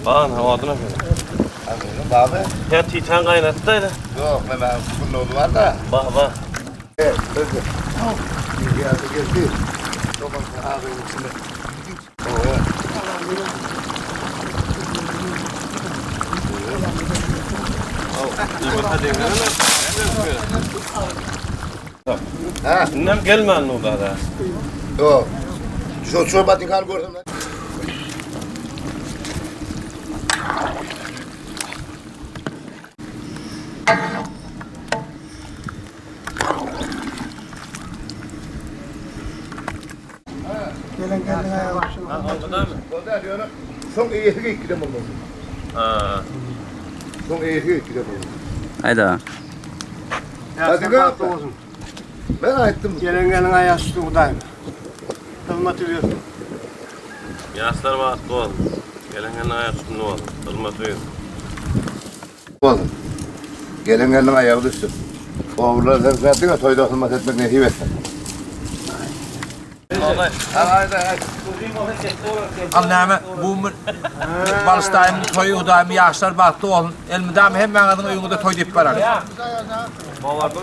Bagan hawadyna Baby. Ya titan gaýnatdy-da. Ýok, men gündoğdu bar da. Bah bah. Evet, özü. Geldi geldi. Çoban ağzının içinde. Oo. Ha, Indem gelmän o da. yok. Şu çorba dikkat gördüm lan. Gelen kendine ayağı O da diyor. Son iyisi gidem olmaz. Ha. Son iyisi gidem olmaz. Hayda. Hadi gel. Ben ayıttım. Gelen gelin ayağı üstü Hudaýym. Hizmet ediyorsun. Ýaşlar bagtly bolsun. Gelen gelin aýak üstünde bolsun. Hyzmat öýün. Oğlum. Gelin gelin ayağı düşsün. Oğullar sen zaten toyda hizmet etmek nesip etsin. Haydi haydi. Anneme bu Balışdayım toýy Hudaýym ýaşlar bagtly bolsun. Elmydam hemmäňiziň öýüňizde toý diýip baraly.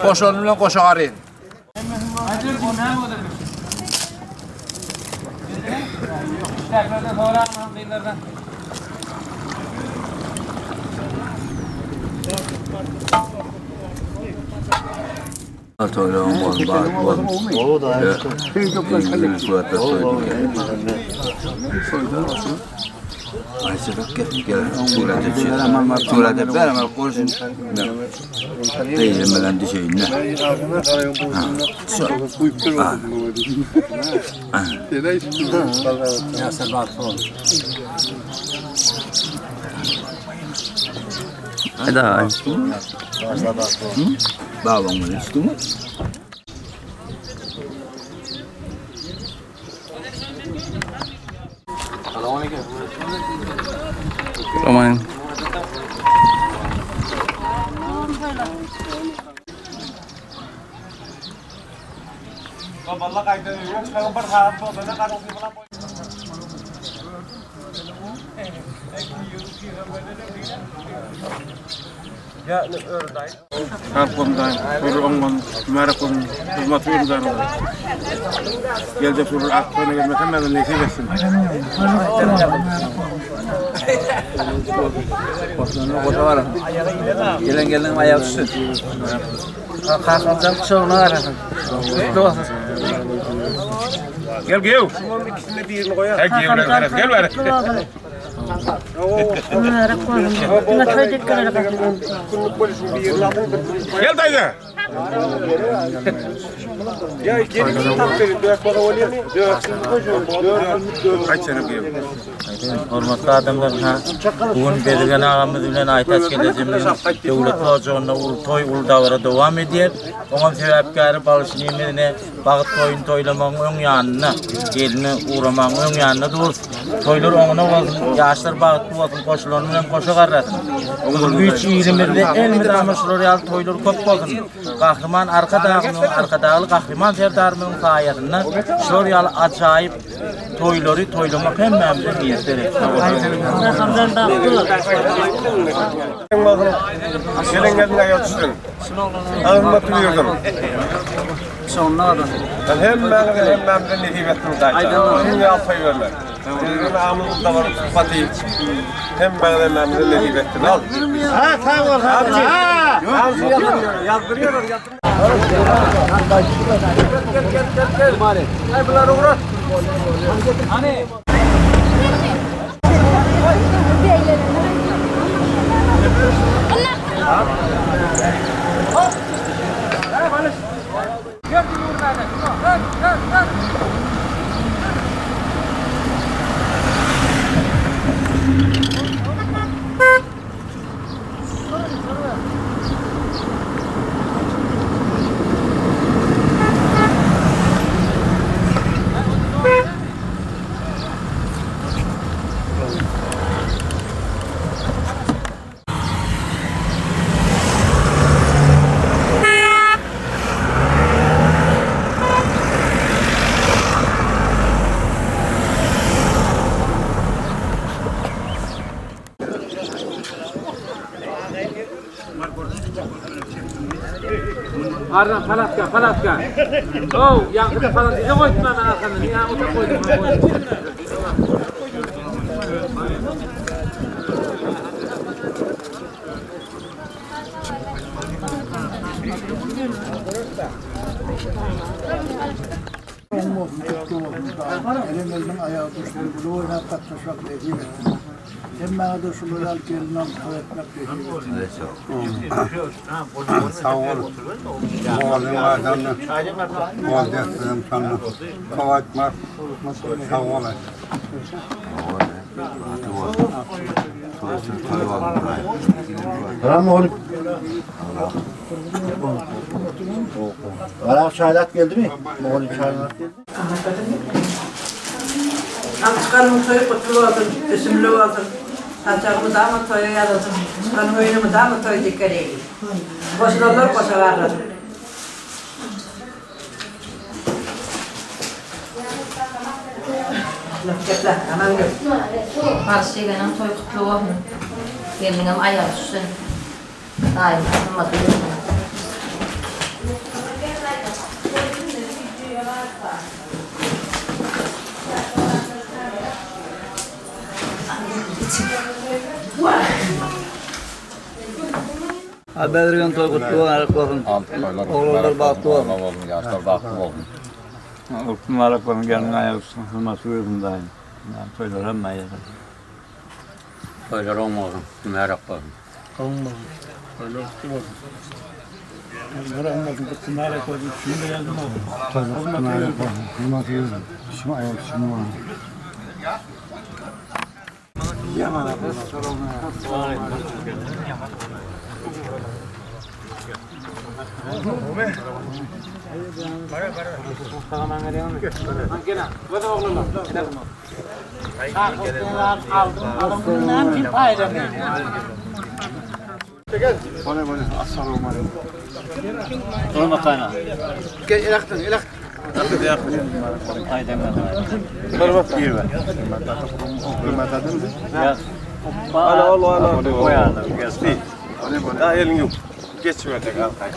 Goşalyny bilen goşa garyn. Toýlaryň bolsun, bagtly bolsun. Ayşe gel gel surata çek. Surata ber ama koysun. Teyzem bilen düşeyim ne. Hayda. Babam bunu istiyor mu? Aman. Halkymdan, gurrugymdan, mübärek bolsun, hyzmat buyurun Geljek surur ak toýuna gelmek hemmämize nesip etsin. Gelen gelin ayağı düşsün. Kakamdan kuçagyna garasyn. Gutly bolsun. Gel giýew. He giýew gel bäri. Mübarek bolsun. Diňe toý dek geler Gel daýza. Kaç sene giýew. Hormatly adamlar, ha, bu gün Bezirgen agamyz bilen Aýtaç gelejimiziň döwletli ojagynda uly toý, uly dabara dowam edýär. Oňam sebäpkäri Balyşnymyzyny bagt toýuny toýlamagyň öň ýanynda, gelini ugramagyň öň ýanynda durus. Toýlar oňuna bolsun, ýaşlar bagtly bolsun, goşulany bilen goşa garrasyn. Güýç ilimizde elmydama şular ýaly toýlar köp bolsun. Gahryman Arkadagymyzyň, Arkadagly Gahryman Serdarymyzyň saýasynda şular ýaly ajaýyp toýlary toýlamak hemmämize miýesser etsin. Kakamdan bagtly bol. Gelen gelin ayağı düşsün. Hyzmat buyurdum. Ben hemmämize hemmämize nesip etsin daýza. Dünya toý bermek. Bezirgen agamyz da bar hyzmaty. Hemmämize hemmämize nesip etsin. Al. Ha sag bol sag bol. Ha. Ýazdyrýarlar, ýazdyrýarlar. Arzan palatka, palatka. Ow, ýaňky palatka goýdum men arkamda. Ýa otak goýdum. Gelen gelniň aýagy düşsün, gülüp oýnap gatnaşmak nesip etsin. Hemmäňize şular ýaly gelin alyp toý etmek nesip etsin. Sag bol. Mugallym adamdy. Ol derslerim şonda. Köp aýtmaz. Sag bol. Çykaryň toýy gutly bolsun, düşümli bolsun. Saçagy mydama toýa ýazylsyn. Çykan öýüne mydama toý diýip geleýin. Goşulanlar goşa barlasyn. Baryş ýegeniň toýy gutly bolsun. Gelniňem aýagy düşsün. Daýym gymmatly bolsun. Bezirgen toý gutly bolsun. Oglanlar bagtly bolsun. Ýaşlar bagtly bolsun. Mübarek bolsun, gelniň aýagy düşsün, hurmatly bolsun daýym. Toýlar hemme ýerde. Toýlar oň bolsun, mübärek bolsun. Oň bolsun. Toýlar gutly bolsun. Toýlar oň bolsun, gutly mübarek bolsun. Şunda ýazym bolsun. Toýlar gutly mübarek bolsun. Hurmatly bolsun. Şuň aýagy düşsün bolsun. Daha elin yok. Geçmedi kalkay.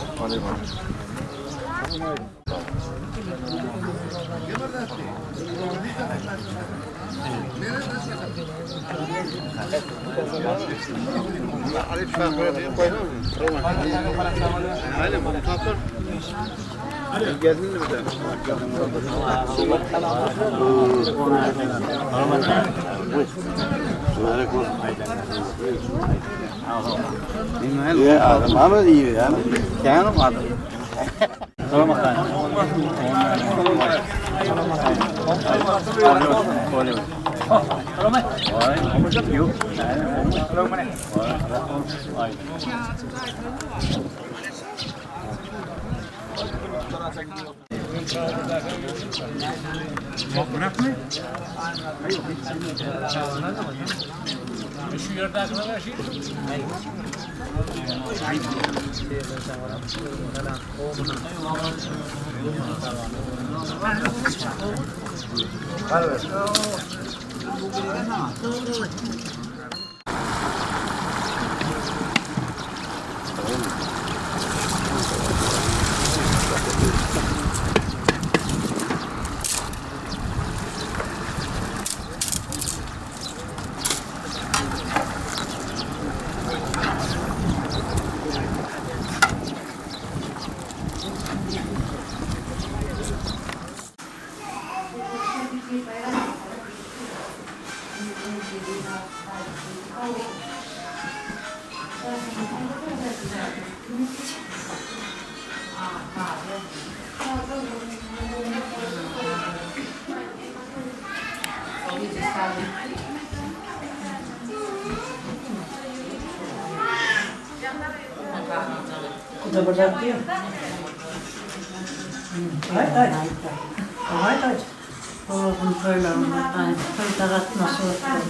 Oglum toýlarynda gaýyn toýda gatnaşyp oturan.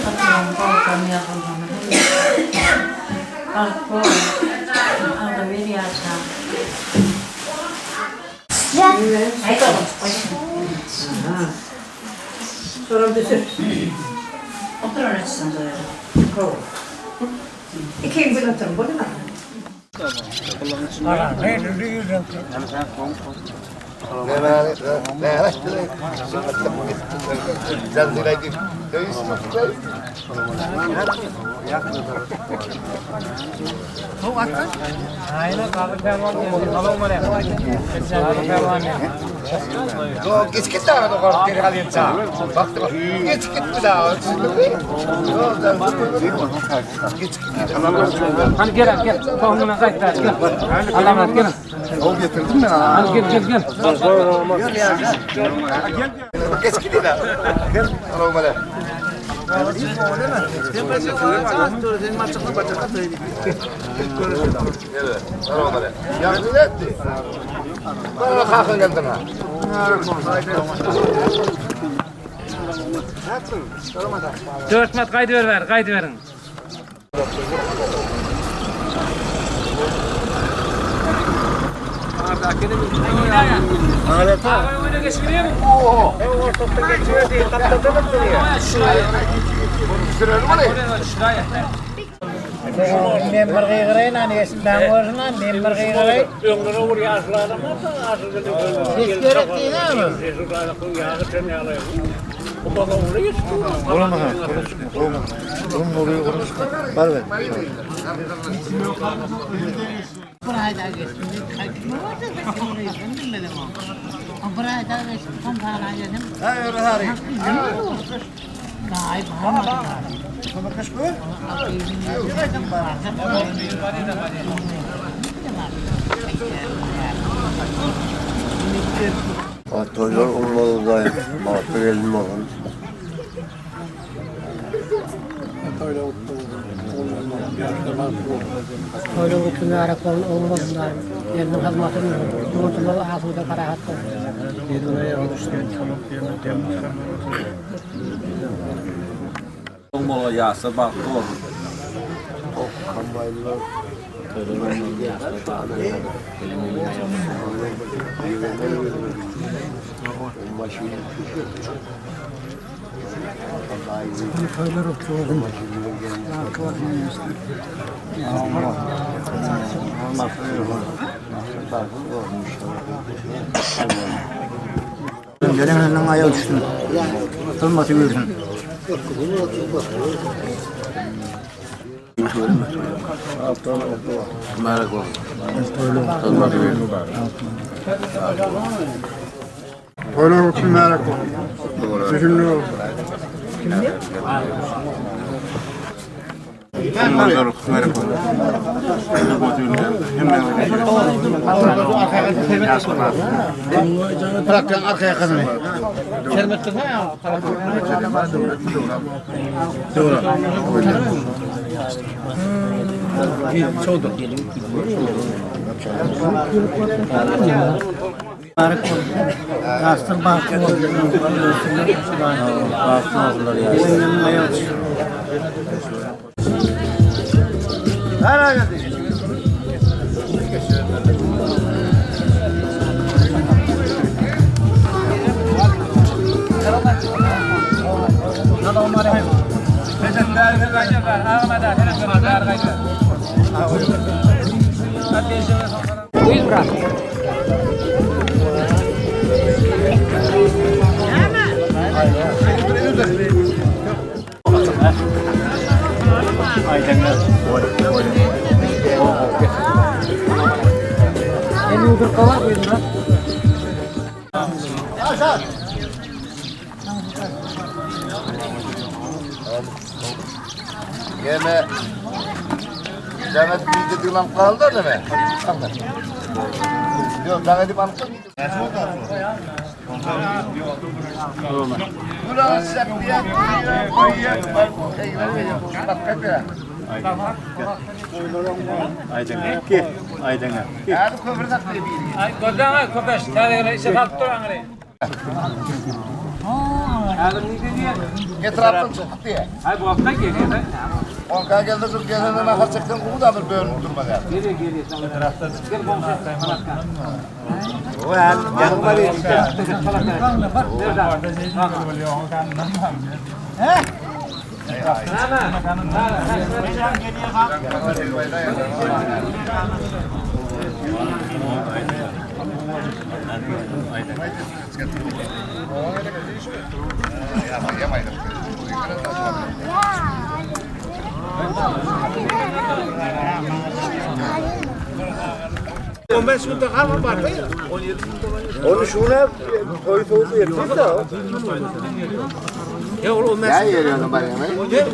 Saçagyň bolsam ýazylmany Bagt bolsun, agzybir ýaşaň. Soram düşür. Otur öne çyksam doýaryn. Ikiň bir oturyň, bolýar. Hany gel gel. Tohumuna gaýt gel. Allamat gel. O getirdim ben. Hany gel gel gel. Geç gidin ha. Gel. Salam aleyküm. Salam aleyküm. Ýagny etdi. Bana kakyn geldin ha. Dört mat gaýdyber bäri, gaýdyberiň. Men bir gygyraýyn, hany eşitmän görüň, men bir gygyraýyn. Ses gerek diýýärmi? Bir aý daha geçdi. Bir aý daha geçdi. Tam sana geldim. Gaý, Toýlar olmaly daýym. Bagtly gelin bolsun. Toýlar gutly mübärek bolsun, ogul bolsun daýym. Gelniň hyzmaty bolsun. Ýurdumyz asuda parahat bolsun. Bolmaly ýaşlar bagtly bolsun. Gelen ayağı düşsün. Hürmeti görsün. Mübarek olsun. Hürmeti Toýlar gutly mübärek bolsun. Düşümli bolsun. Bırakın arkaya kızını. Mübarek bolsun. Ýaşlar bagtly bolsun. Bagtly bolsunlar ýaşlar. Gelniň aýagy düşsün. Yeme. Demet bir dediğin an kaldı değil mi? Anlat. Yok, ben edip anlattım. Buranın septiye, Ay gözleňe köpeş, täzegine işe salyp dur aňry. Etraftan çıktık diye. Ay bu hafta geliyor da. Onka geldi kız gelenden ahar çekten kumu da bir bölünüp durmaz yani. Geliyor geliyor. Gel komşu etmeyin, Malatka. Onu şuna toy soğusu yetsin de. Ya yeriyorum ben yemeği.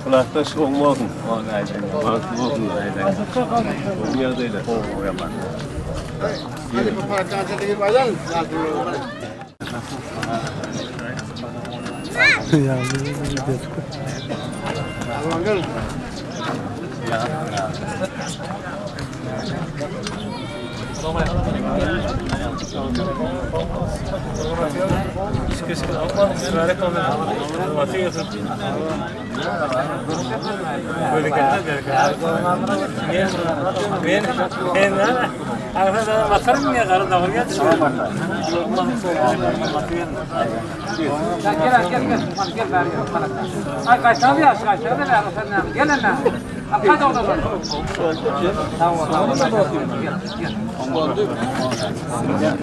Kulaktaş olmasın. Bagtly bolsun. Oň ýagdaýda. Gel gel gel. Gel bari. Ay kaçtan yaş kaçtan da sen gel lan. Hadi oğlum. Tamam tamam. Gel gel.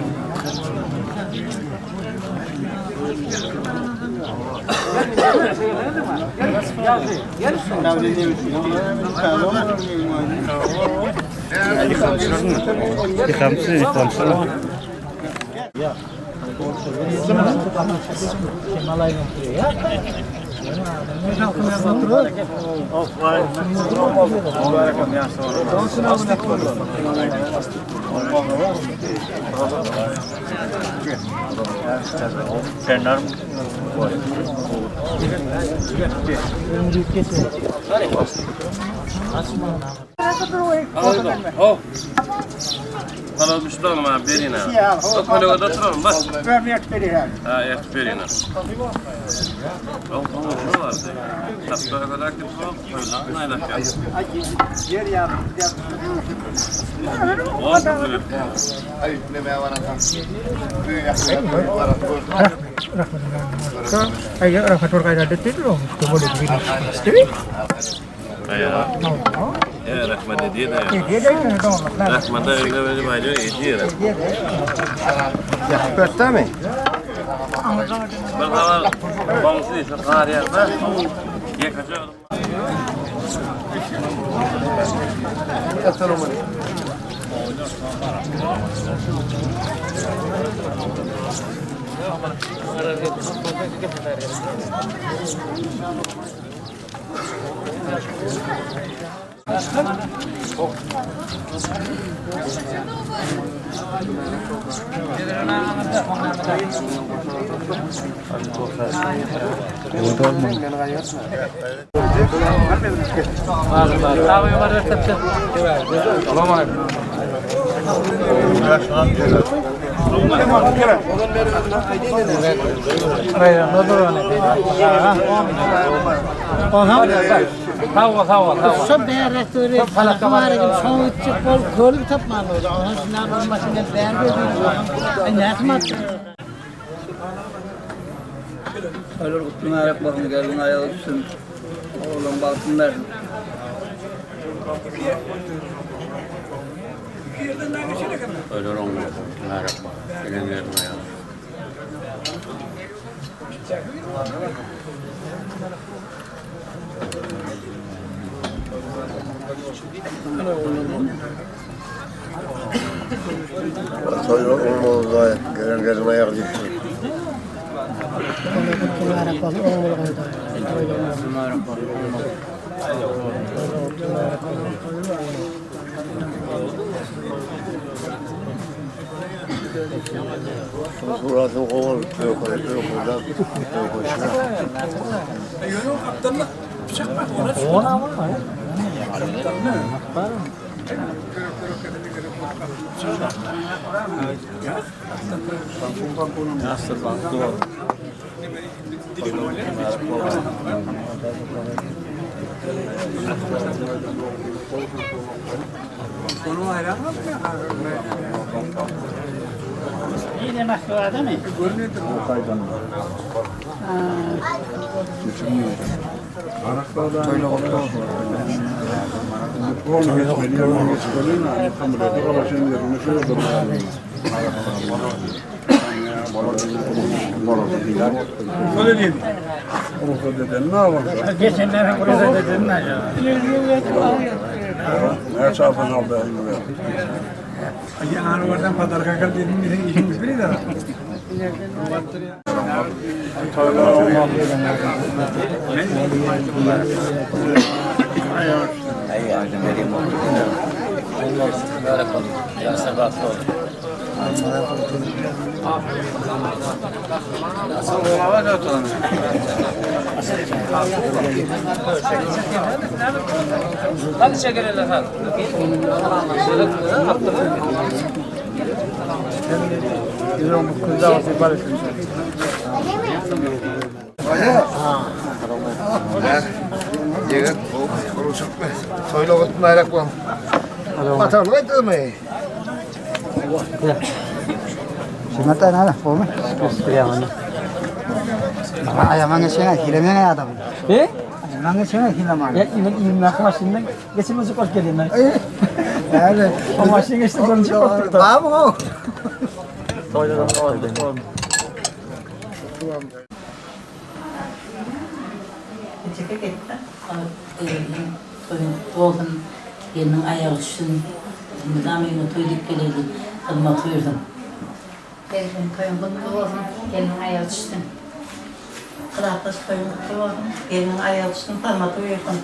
Oh. Para düştü ama berine. O kolego da oturalım bak. Ha, evet berine. O şu vardı. Taplara kadar gidip öyle nayla Ay ne me van a Ya rahmet ediyor da. Rahmet da öyle böyle bayılıyor ediyor. Ötdemi? Bir zaman komşu işte kar yağsa yıkacak. Toýlar gutly mübarek bolsun, gelin aýagy düşsün. Oglan bagtyn bersin. Öyle olmuyor. Mübarek bak. Gelen gelin ayağı. Toy olmalı da gelen gelin ayağı düşsün. Mübarek olsun, oň bolsun. Mübarek bolsun. Suraty gowy ökür ökürde ökürşüne. Hadi şekerler hadi. Ýigit, guruşykmy? Toýla gutun aýrak bol. Batarlyk aýtdymy? Gelniň toýuň gutly bolsun, gelniň aýagy düşsün, mydama öýüňe toý diýip geleýli, hyzmat buýursun. Gelniň toýuň gutly bolsun, gelniň aýagy düşsün. Kylapdaş toýuň gutly bolsun, gelniň aýagy düşsün, hyzmat buýursun.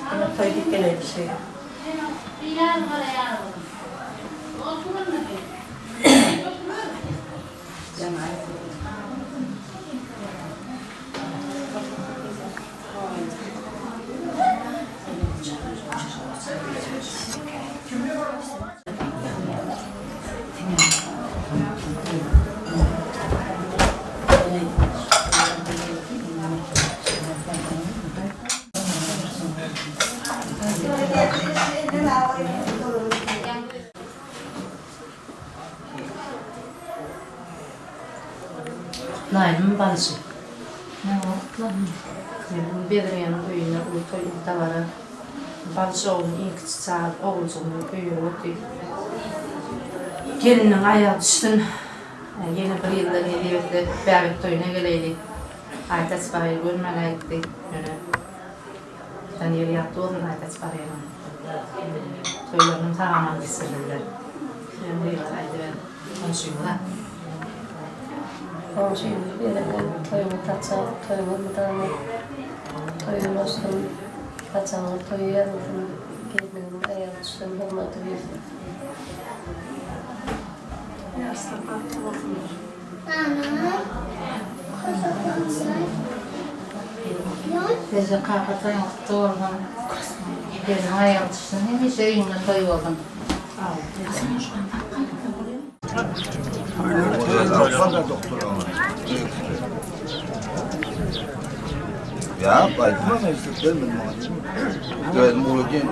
Diňe toý diýip geleýli şeýle. Naýynyň balyşy. Bedriýanyň öýünde uly toý, uly dabara. Balyş ogluny iň kiçi çaga oguljygyny öýerip otyr. Gelniniň aýagy düşsün. Ýene bir ýylda nesip etse bäbek toýuna geleýli. Aýtaç baýy görmän aýtdy. Ýöne ýatan ýeri ýagty bolsun Aýtaç baýynyň. Toýlarynyň sag-aman geçirilirler. Sizem gyzlar aýdyberiň goňşyňyza. Goňşymyz bereket, toýuňy saçak, toýuňyz mydama toýa ulaşsyn, saçagyňyz toýa ýazylsyn, gelniňiziň aýagy düşsün, hyzmaty buýursun. Ýaşlar bagtly bolsunlar. Reje kaka toýuň gutly bolsun. Gelniň aýagy düşsün hemişe öýüňde toý bolsun. Ya aýtma men bilmedim. Özüm uly diýen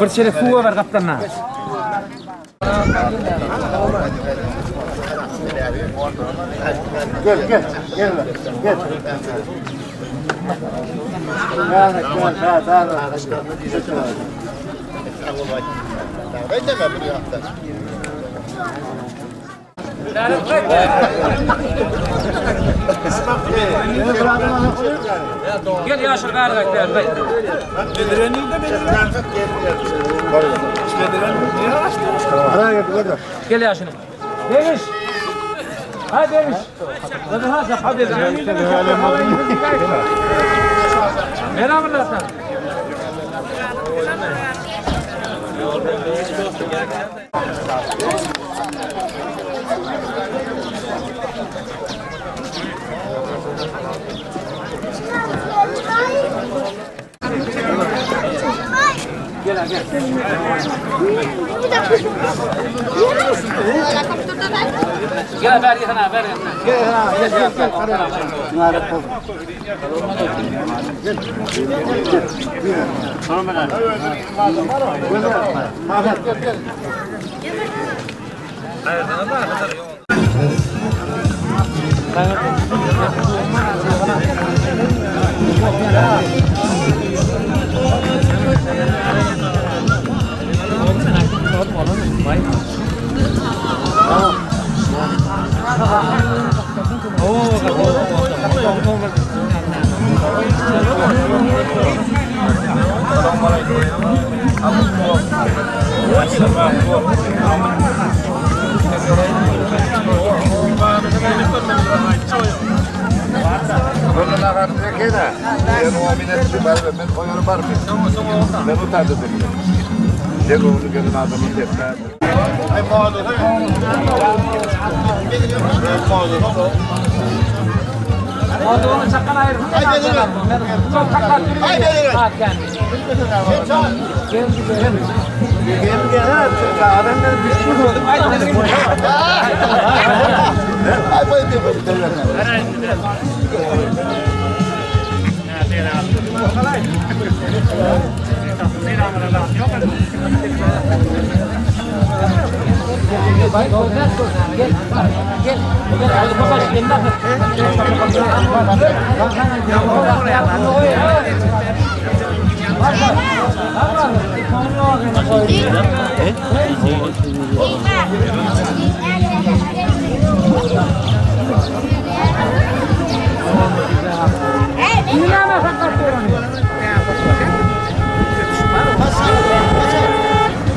Bir çelek suw ber gapdalyndan. Gel gel gel gel. Gel gel gel Gel ýaşul bäri gaýt bäri gaýt. Gel ýaşul. Begiş. Ha begiş. Ha begiş. Merhaba lan. Gel bäri ýygyna bäri ýygyna. Gel gel Onu çakan ayrı.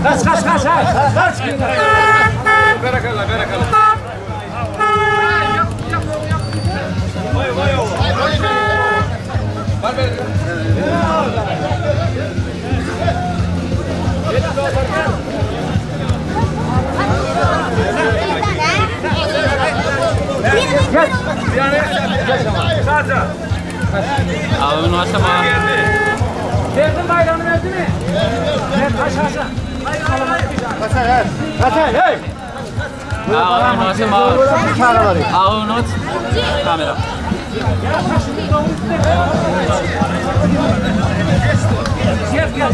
Kaç kaç kaç kaç. Kaç. Berekella berekella. Verdin bayrağını verdi mi? Ver kaç kaç. Gel gel.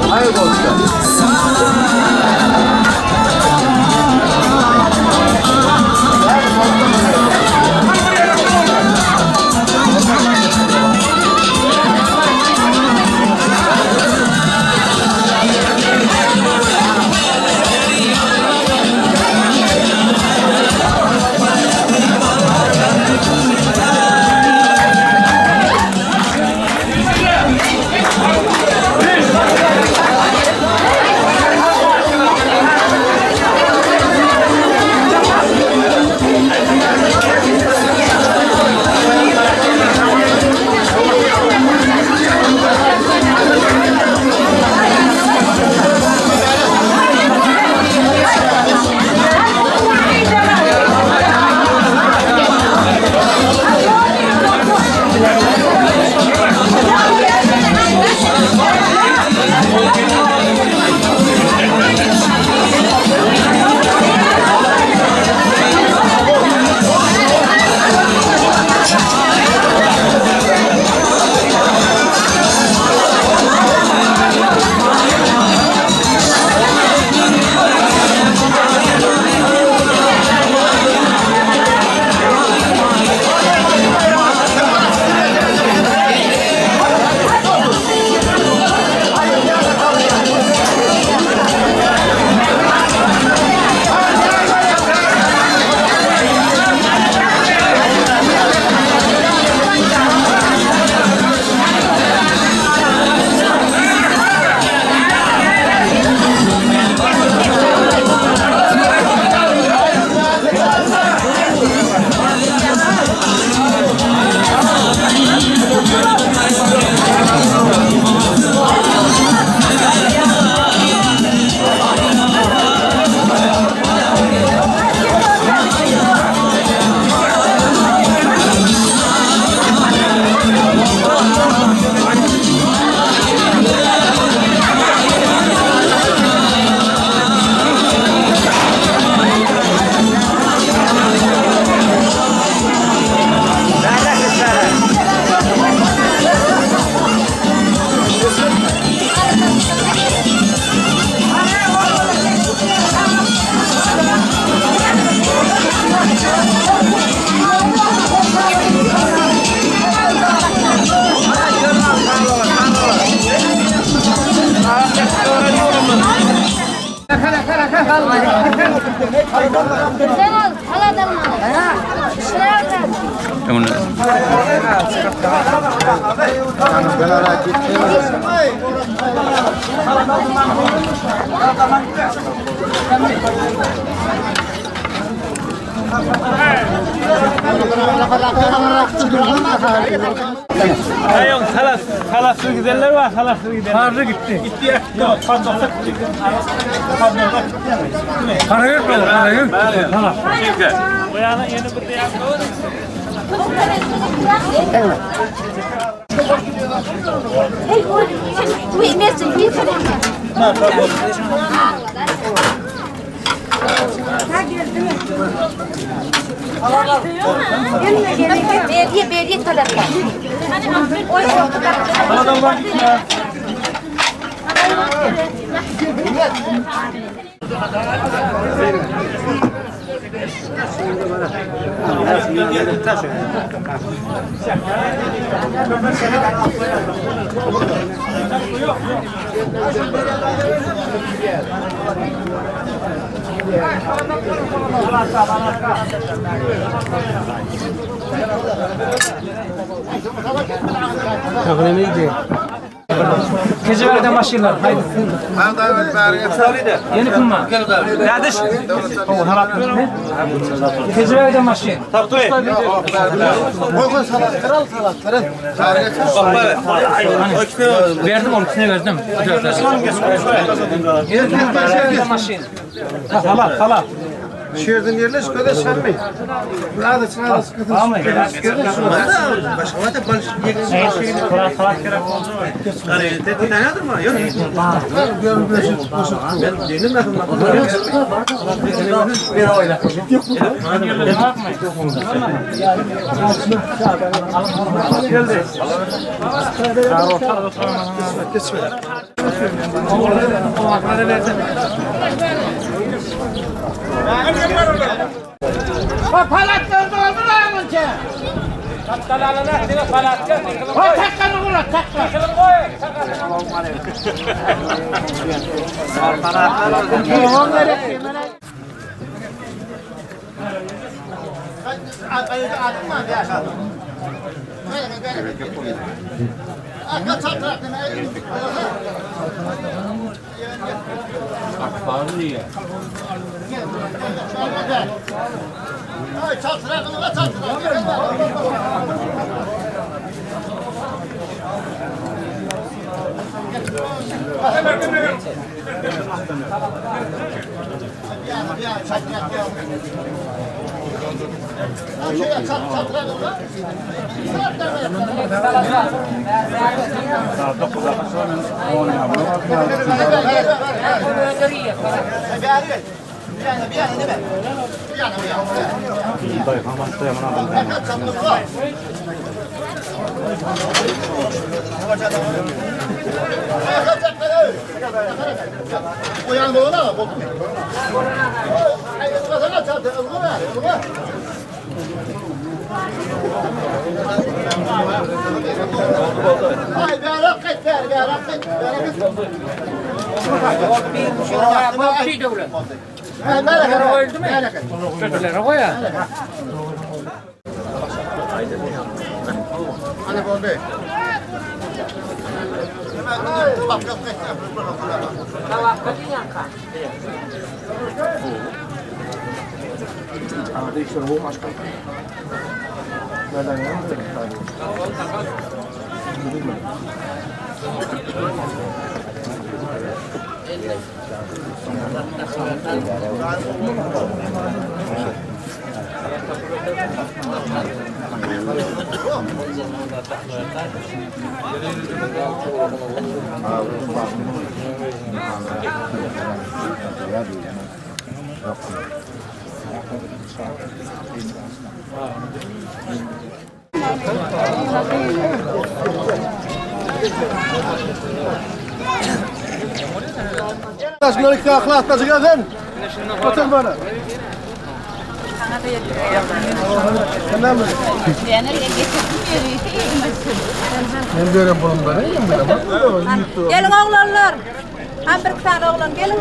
Aý bolsa. Aýoň salas, salassyz gidenler bar, salassyz gidenler. Harry gitdi. Gitdi ýa. Ýok, pandokda gitdi. Pandokda gitdi. Karagöz boldy, Karagöz. Salas. Bu ýana ýene bir ýa. Kejeberden başlaýarlar. Haýdy. Ýene kim bar? Dädiş. Kejeberden başlaýar. Berdim onu, ikisine berdim. Ýene kim bar? Salat, salat. Şu ýerden ýerleş, göze şammy. Azajyk, azajyk gyzyl. Geliň oglanlar. Hem bir sany oglan geliň.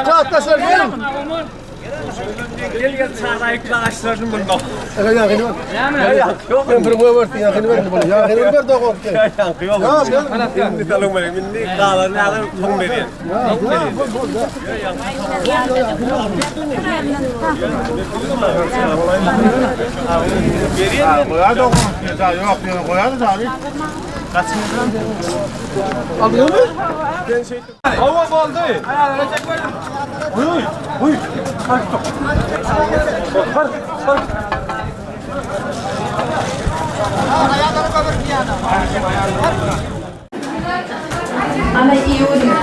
Klasdaşlar geliň. Gel gel çaga ýükli agaçlaryny bunda. Ýok, ben bir goýbersin, ýakyny berdi bunu. Ýakyny ber dogan. Ýaky ýok. Indi salyň meni, indi galan ýaly toň berýän. Goýar dogan. Ýok, goýar da. Hawa boldy. Uy, uy. Ana iyi oluyor.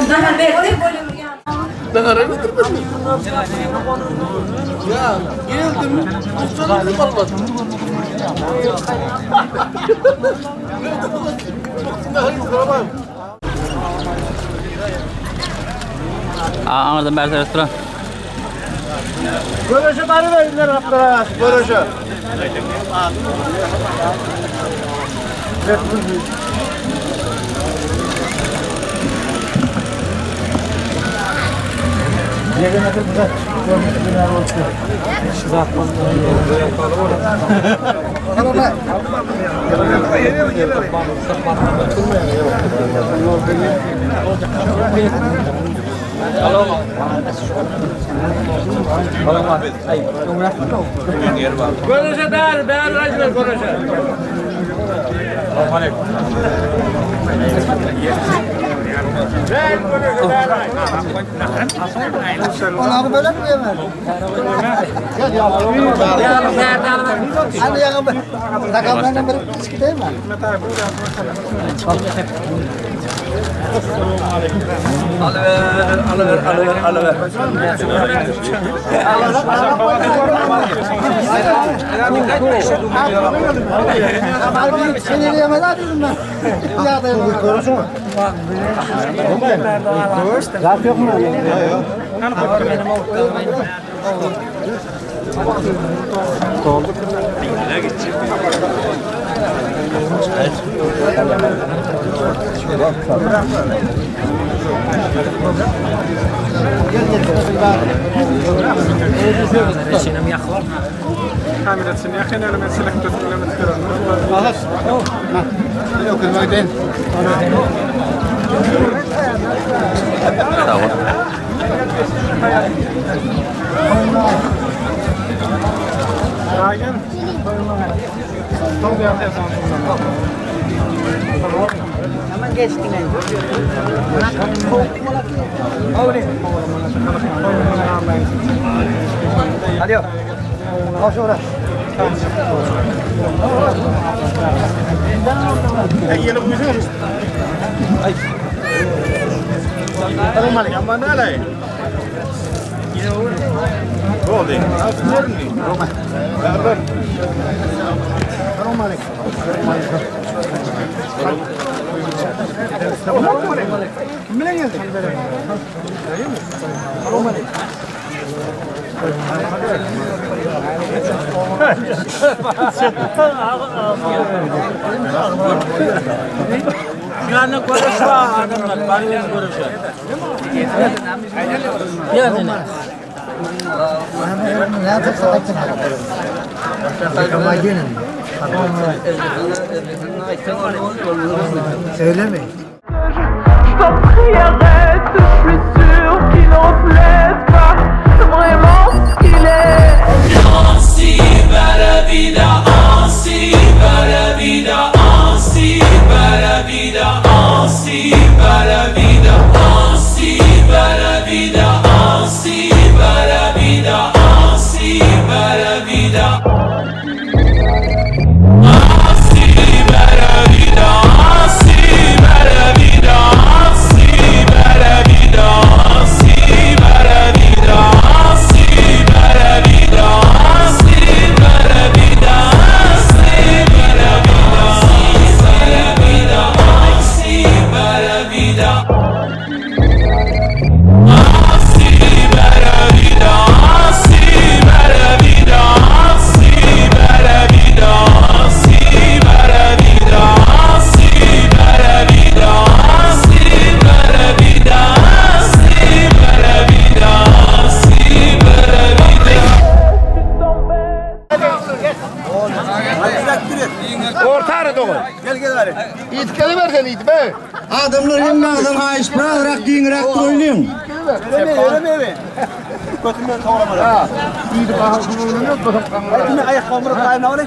Nahar berdi. Nahara götürmedim. Ya geldim. Kusura bakma. Aňyrdan bäri seret duran. Görüşe bari verin Rabblara. Görüşe. Görüşe bäri, bäri aýdylar görüşe. Ýanyna görüş bar adamlar, bar ýer görüşe. Ýanyna. Öyle mi? Je t'en prie, arrête, je suis sûre qu'il reflète pas vraiment ce qu'il est. Ainsi va la vida, ainsi va la vida, ainsi va la vida, ainsi va la vida, ainsi va la vida, ainsi va la vida, ainsi va la vida. Ainsi va la vida, ainsi va la vida, ainsi va la vida, ainsi va la vida, ainsi va la vida, ainsi va la vida, ainsi va la vida, ainsi va la vida, ainsi va la vida. Ainsi va la vida, ainsi va la vida, ainsi va la vida, ainsi va la vida, ainsi va la vida, ainsi va la vida, ainsi va la vida, ainsi va la vida. Orta ara doğru. Gel gel hadi. İt geliver sen it be. Adamlar hemmäňizden haýyş birazrak giňräk oýnaň. Öyle mi öyle mi öyle? Götümden toğramadı. Ha. İyi bakalım. Ayakkabımı kaynağı öyle.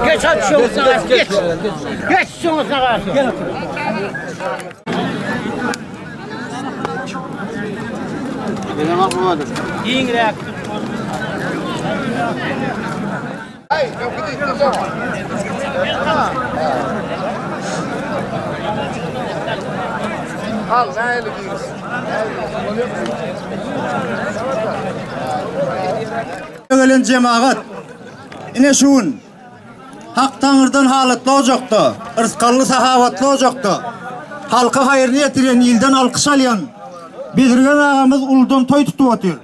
Geç hadi şunu sana geç. Geç şunu sana. Gel otur. Giňräk. Al, nähili diýiň? Gelen jemagat, ine şu gün Hak Taňrydan halatly ojakda, yrsgally sahawatly ojakda halka haýryny ýetirýän, ilden alkyş alýan Bezirgen agamyz uludan toý tutup otyr.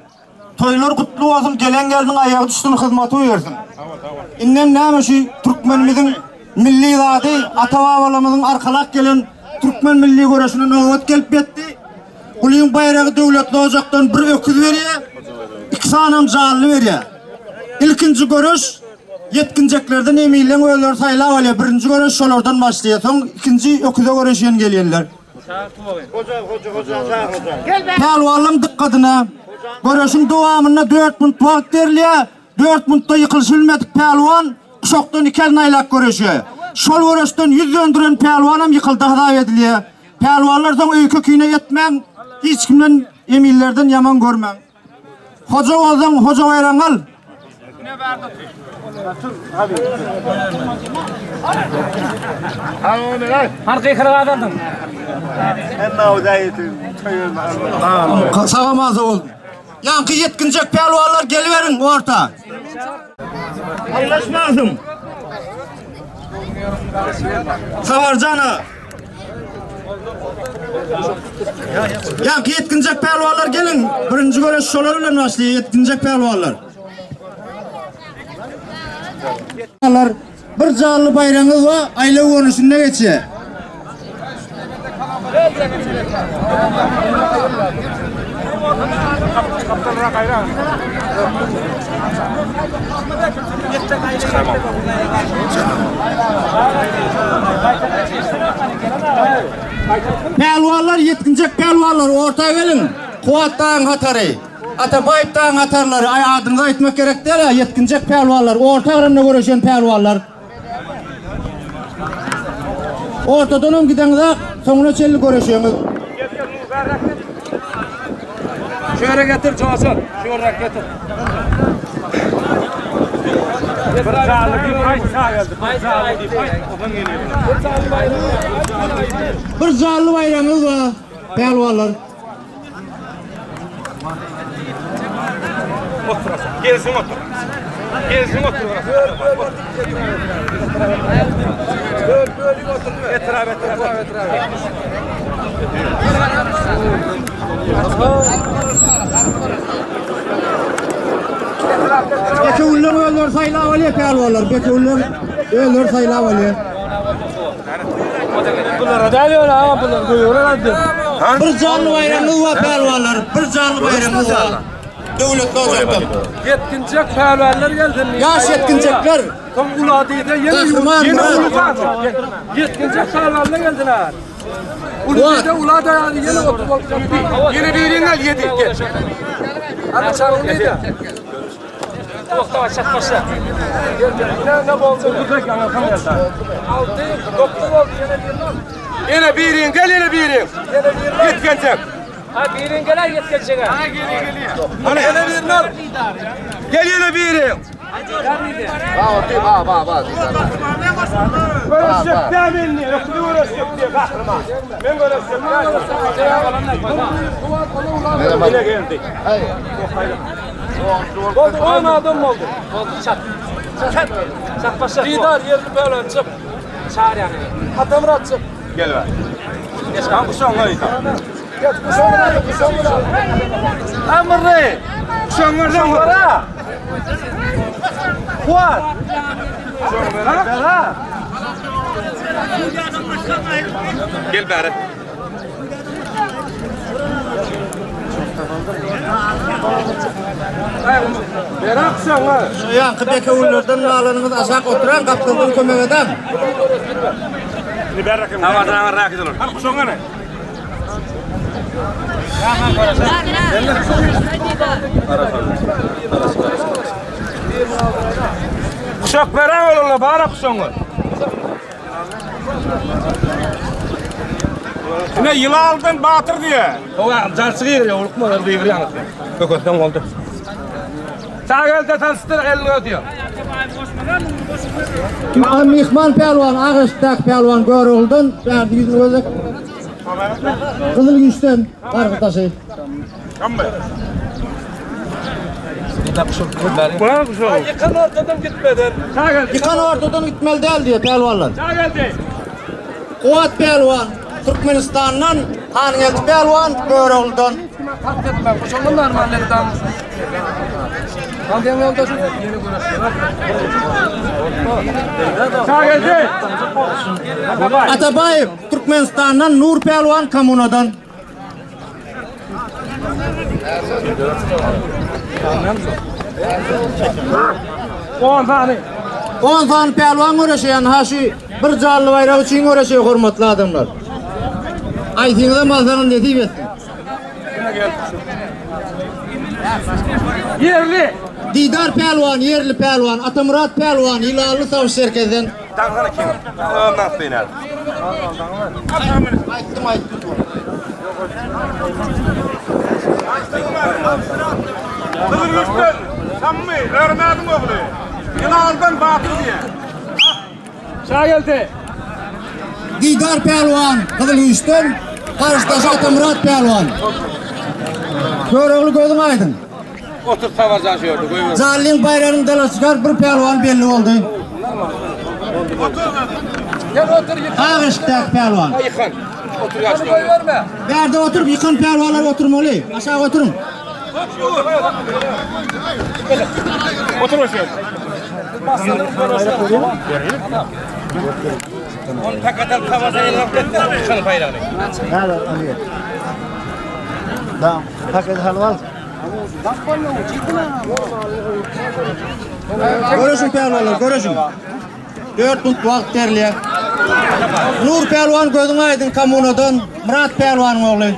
Toýlar gutly bolsun, gelen gelniň aýagy düşsün, hyzmaty buýursyn. Indem näme şu türkmenimiziň milli zady, ata-babalarymyzyň arkalap gelen türkmen milli göreşine nobat gelip ýetdi. Gulyň baýragy döwletli ojakdan bir öküz berýär, iki sanam janly berýär. Ilkinji göreş ýetginjeklerden emilleň özleri saýlap alýar. Birinji göreş şolardan başlaýar. Soň ikinji öküze göreşýän gelýänler. Pälwanlaryň dykgadyna, göreşiň dowamynda dört minut wagt berilýär. Dört minutda ýykylyşybilmedik pälwan guşakdan iki elini aýlap göreşýär. Şol göreşden ýüz döndüren pälwanam ýykyldy hasap edilýär. Pälwanlar soň öýke-kine etmäň, hiç kimden eminlerden ýaman görmäň. Hoja bolsaň, hoja baýragyňy al. Sag-aman sag bol. Ýaňky ýetginjek pälwanlar geliberiň orta. Allaşmarsyň. Sabarjan aga. Ýaňky ýetginjek pälwanlar geliň. Birinji göreş şolar bilen başlaýar, ýetginjek pälwanlar. Bir janly baýragyňyz bar, aýlaw görnüşinde geçýär. Pälwanlar, ýetginjek pälwanlar, orta geliň. Kuwat dagyň hatary. Atabaýew dagyň hatarlary, aý adyňyzy aýtmak gerek däl-ä, ýetginjek pälwanlar, orta agramda göreşen pälwanlar. Ortadanam gideňizak, soňuna çenli göreşeňiz. Şu ýere getir, Joşa. Şu ýere getir. Bir janly diýip aýt, sag geldi. Bir janly diýip aýt, ondan gelýär. Bir janly baýragyňyz bar, pälwanlar. Otur Gelsin otur. Gelsin otur. Böl bölüp otur. Etrap etrap etrap. Bekewüller özleri saýlap alýar pälwanlar. Bekewüller özleri saýlap alýar. Bulara däl ýöne aga bular goýberer addy. Bir janly baýramyz bar pälwanlar. Bir janly baýramyz bar. Döwletli ojakdan. Ýetginjek pälwanlar gelsin. Ýaş ýetginjekler. Soň ula diýse ýene ýene uly Ýetginjek pälwanlar gelsin ha. Uly diýse ula da ýene otur bolup. Ýene birini al ýedi. Gel. Hadi çarun diýdi. Ýene birin gel ýene birin. Ýetgenjek. Ha birin gel ýetgenjek. Ha geliň geliň. Hany ýene birin al. Gel ýene birin. Ba oty ba ba ba. Göreşjek däl indi. Öküzi göreşjek diýe gahryman. Men göreşjek däl. Ýene geldi. Hey. Boldy, 10 adam boldy. Boldy, çat. Çat. Çat başla. Didar ýerli bölen çyk. Çağır ýany. Hatamyrat çyk. Gel ber. Geç kan kuşagyňa ýyka. Geç kuşagyňa, kuşagyňa. Amrly. Kuşagyňa, kuşagyňa. Kuat. Kuşagyňa. Gel bäri. Şu ýanky bekewüllerden galanyňyz aşak oturan gapdaldan kömek eden. Kuşak beren olanlar bara kuşagyňy. Ine Ýylaldan Batyr diýe. Howa, jarçy gygyrýar, ulukmalar gygyrýaňyz. Köketseň boldy. Sag elde tanşdyr, elini ödüyor. Myhman pälwan, Agaçdak pälwan Görogludan, bärde ýüzüni gözlek. Gyzyl güýçden gargydaşy. Ýykan ortadan gitmeden. Ýykan ortadan gitmeli däl diýýär pälwanlar. Kuwwat pälwan Türkmenistandan, Hangeldi pälwan Görogludan. Atabaýew Türkmenistandan, Nur pälwan Kommunadan. On sany. On sany pälwan göreşýän ha şu bir janly baýrak üçin göreşýär hormatly adamlar. Aýsyňyzam alsaňyz nesip etsin. Ýerli. Didar pälwan, ýerli pälwan, Atamyrat pälwan, Ýylanly sawçy serkezden. Daňsana kim? Özüm aýtdym Aýtdym aýtdym. Gyzylgüçden Şammy, Örmädiň ogly. Ýylaldan Batyr diýen. Şageldi. Didar pälwan Gyzylgüçden, garşydaşy Atamyrat pälwan. Görogly gözüň aýdyň. Otur tabarjan şu ýerde goýber. Jallyň baýragyny dalaşgär bir pälwan belli boldy. Otur. Gel otur ýykan. Ak eşikdäki pälwan. Ýykan. Otur ýaşda. Goýberme. Bärde oturyp ýykan pälwanlar oturmaly. Aşak oturyň. Otur şu ýerde. On paket alyp tabarjan eline alyp gitdi. Ýykan baýragyny. Häzir alýar. Tamam, paket alyp al. Göreşiň pälwanlar, göreşiň. 4 minut wagt berilýär. Nur pälwan gözüň aýdyň kommunadan, Myrat pälwanyň ogly.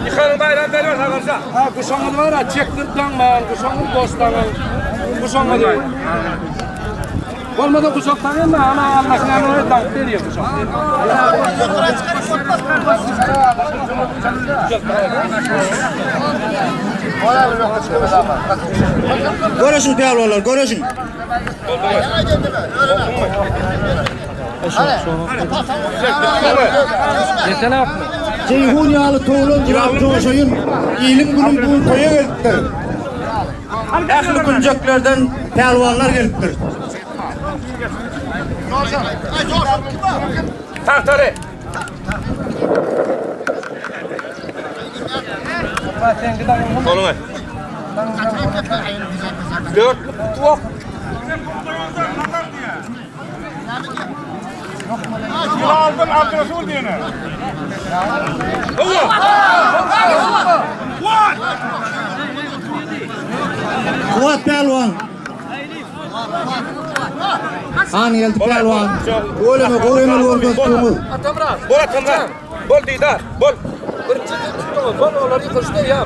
Ýykanyň baýragyny berýär Saparja. Ha, guşaňyz bar, çekdirip daňmaň, guşaňyz boş daňyň. Guşaňyzy. Bolmasa guşak daňyn, ana Allah näme daňyp berýär guşak. Göreşiň pälwanlar, göreşiň. Jeýhun ýaly towlan jyrap joşaýyn, iliň günüň bu gün toýa gelipdir. Ähli künjeklerden pälwanlar gelipdir. Tagtary. Soluňy. Dörtlük tuwak. Ýylaldan Abdyrasul diýene. Kuwwat pälwan. Hangeldi pälwan. Goleme gowy emel görkezdiňiz. Atamyrat. Bol Atamyrat. Bol Didar. Bol. Birinji tutduňyz. Bol olar ýykylyşdy ýa.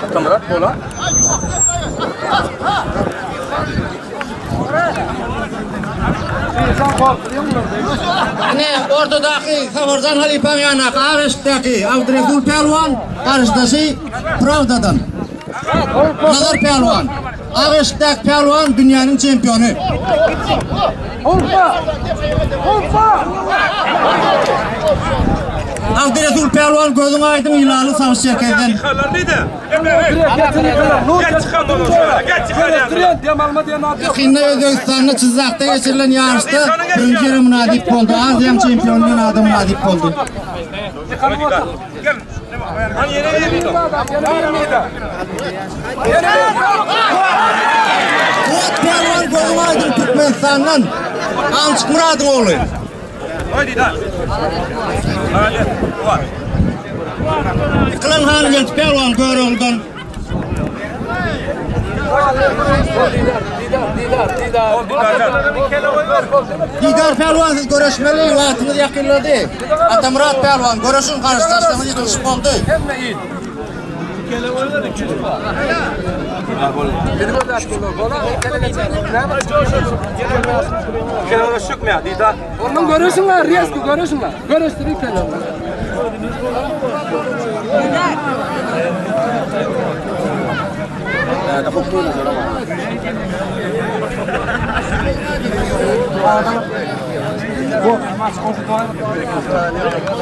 Atamyrat bola. Ine, ortadaky Saparjan halypaň ýanyndaky ak eşikdäki Abdyresul pälwan, garşydaşy Prawdadan. Nazar pälwan. Ak eşikdäki pälwan dünýäniň çempiony. Abdyresul pälwan gözüň aýdyň ýylanly savaş çerkezden. Ýakynda Özbegistanda Çyzakda geçirilen ýaryşda birinji ýere mynasyp boldy. Aziýanyň çempiony diýen ada mynasyp boldy. Kuwwat pälwan gözüň aýdyň Türkmenistandan Amçyk Myradyň ogly. Ýykylan Hangeldi pälwan Görogludan. Didar pälwan siz göreşmeli wagtyňyz ýakynlady. Atamyrat pälwan göreşiň garşydaşlaryňyz ýykylyşyp boldy. Ondan görürsünler, reski görürsünler. Görüştürük kele.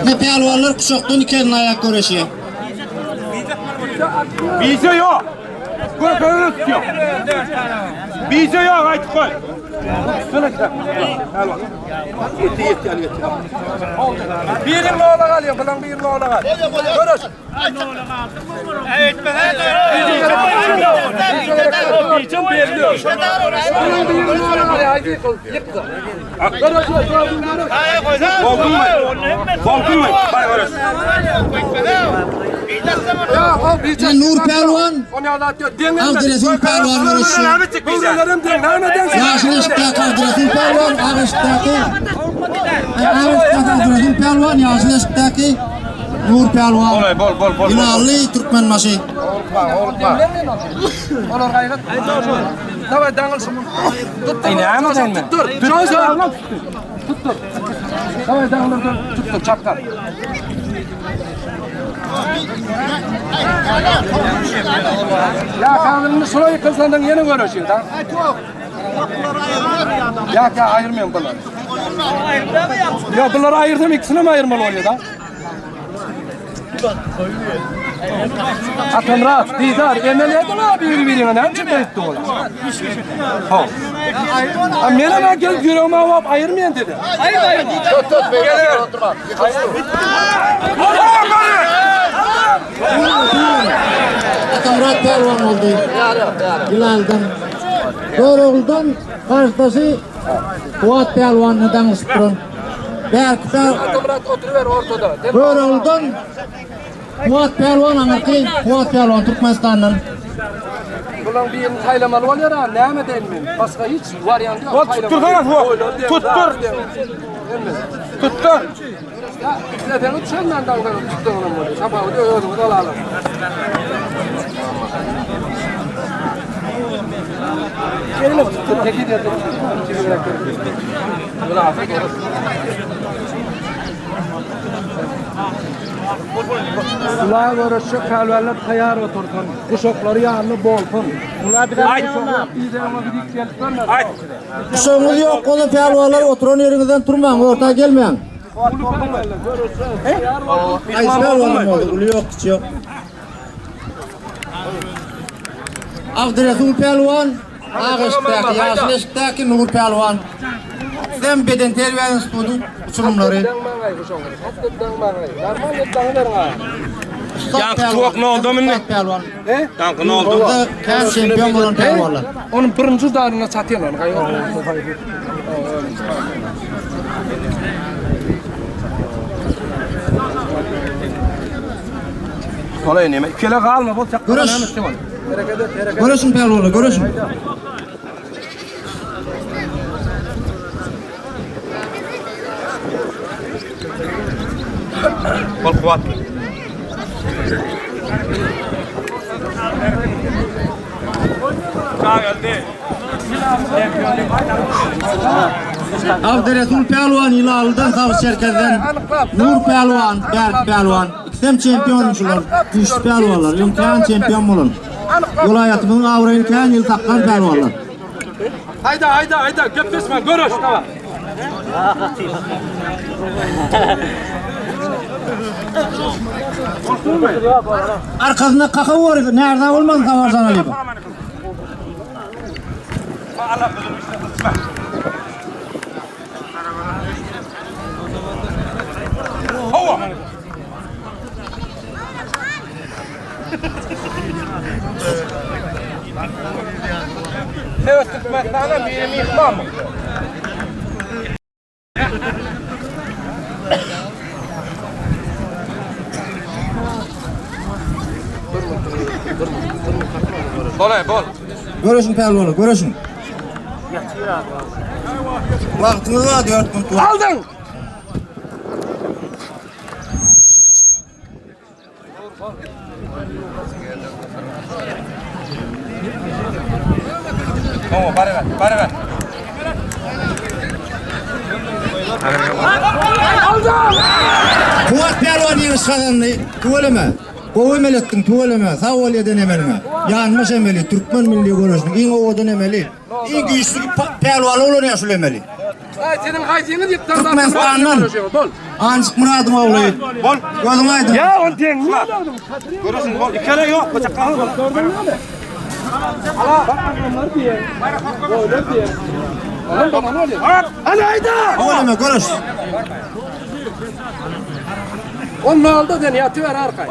Ne pälwanlar guşakdan iki elini aýak göreşýär. Bize yok. Gökönü tutuyor. Bize yok aýdyp goý. Yetti yetti yani yetti. Birin oğla kalıyor, bulan birin oğla kalıyor. Görüş. Bunun birin oğla kalıyor, haydi yıkıl, yıktı. Görüş, görüş, görüş. Boldun mu? Boldun mu? Bay orası. Ya o bir Ne Nur Pälwan, Onu anlatıyor. Dinle. Abdüresul Pälwan göreşýär. Buğralarım din, nane den. Ýaşyl eşikdäki Abdüresul Pälwan, ak eşikdäki Ak eşikdäki Abdüresul Pälwan, ýaşyl eşikdäki Nur Pälwan. Bolay bol bol bol. Ýylanly Türkmenbaşy. Olar gaýrat. Daway daňylşym. Tutdur. Tutdur. Tutdur. Tutdur. Daway daňyl tutdur çapkar. Ya kanunu şuna yıkılsandan yine görüşüyor da. Ya ya ayırmıyorum bunları. Ya bunları ayırdım ikisini mi ayırmalı oluyor da? Atamrat, Didar, emel edin abi birbirine. Ne için etti ola? Ha. Ha men hemen gelip yüreğime avap ayırmayan dedi. Tut tut beyler oturma. Atamrat Pälwan boldy. Ýylanlydan. Görogludan garşydaşy Kuwat Pälwanyny daňyşyp duran. Bärkide Atamrat oturuver ortada. Görogludan Kuwat Pälwan aňyrky Kuwat Pälwan Türkmenistandan. Bulan birini saýlamaly bolýar ha, näme deýin men? Başga hiç wariant ýok. Bol tutdursana bu. Tuttur. Tuttur. Ya isleseňiz çölden dalgaly tutduryň bolýar. Tapawudy özüňiz alalyň. Gelin tuttur, tekit edin. Ula görüşjek pälwanlar taýýar otursun. Guşaklary ýanynda bolsun. Aýt. Aýt. Guşagyňyz ýok bolsa pälwanlar oturan ýeriňizden turmaň, orta gelmäň. Haýsy pälwanyň boldy? Uly ýok, kiçi ýok. Abdyresul pälwan, ak eşikdäki, ýaşyl eşikdäki Nur pälwan. Sizem bedenterbiýe institutyň uçurymlary. Ussat Ýaňky pälwan, tuwak nolda mindi? ussat pälwan. Ýaňky nolda. Burada kän çempion bolan pälwanlar. Onun birinji daryna çatýan ony gaýgy. Bolay neme? Kele galma bol çak. Görüş. Görüşün pälwanlar, görüşün. Bol kuwat. Abdyresul Pälwan Ýylanlydan Sag Çerkezden Nur Pälwan, Berk Pälwan. Ikisem çempion şular. Güýçli pälwanlar. Öň kän çempion bolan. Welaýatymyzyň abraýyny kän ýyl saklan pälwanlar. Hayda hayda hayda gepleşme görüş tamam. Arkasynda kaka bor, närza bolmasyn Saparjan Alyýew. Evet Türkmenistan'a biri mihman mı? Bolay bol. Görüşün pälwanlar, görüşün. Wagtyňyz bar 4 minut. Aldın. Oňa baryber, baryber. Kuwat pälwan ýeňiş gazandy. Tüweleme. Gowy emel etdiň, tüweleme. Sag bol eden emeliňe. Ýanbaş emeli, türkmen milli göreşiniň iň owadan emeli. Iň güýçli pälwany ulanýar şul emeli. Seniň haýsyňyz ýykdan Türkmenistandan. Bol. Anjyk Myradyň ogly. Bol. Gözüň aýdyň. Ýa ol deň. Görüşün bol. Ikele ýok, bıçak kalın. Tüweleme göreş. On nolda sen ýatyber arkaý.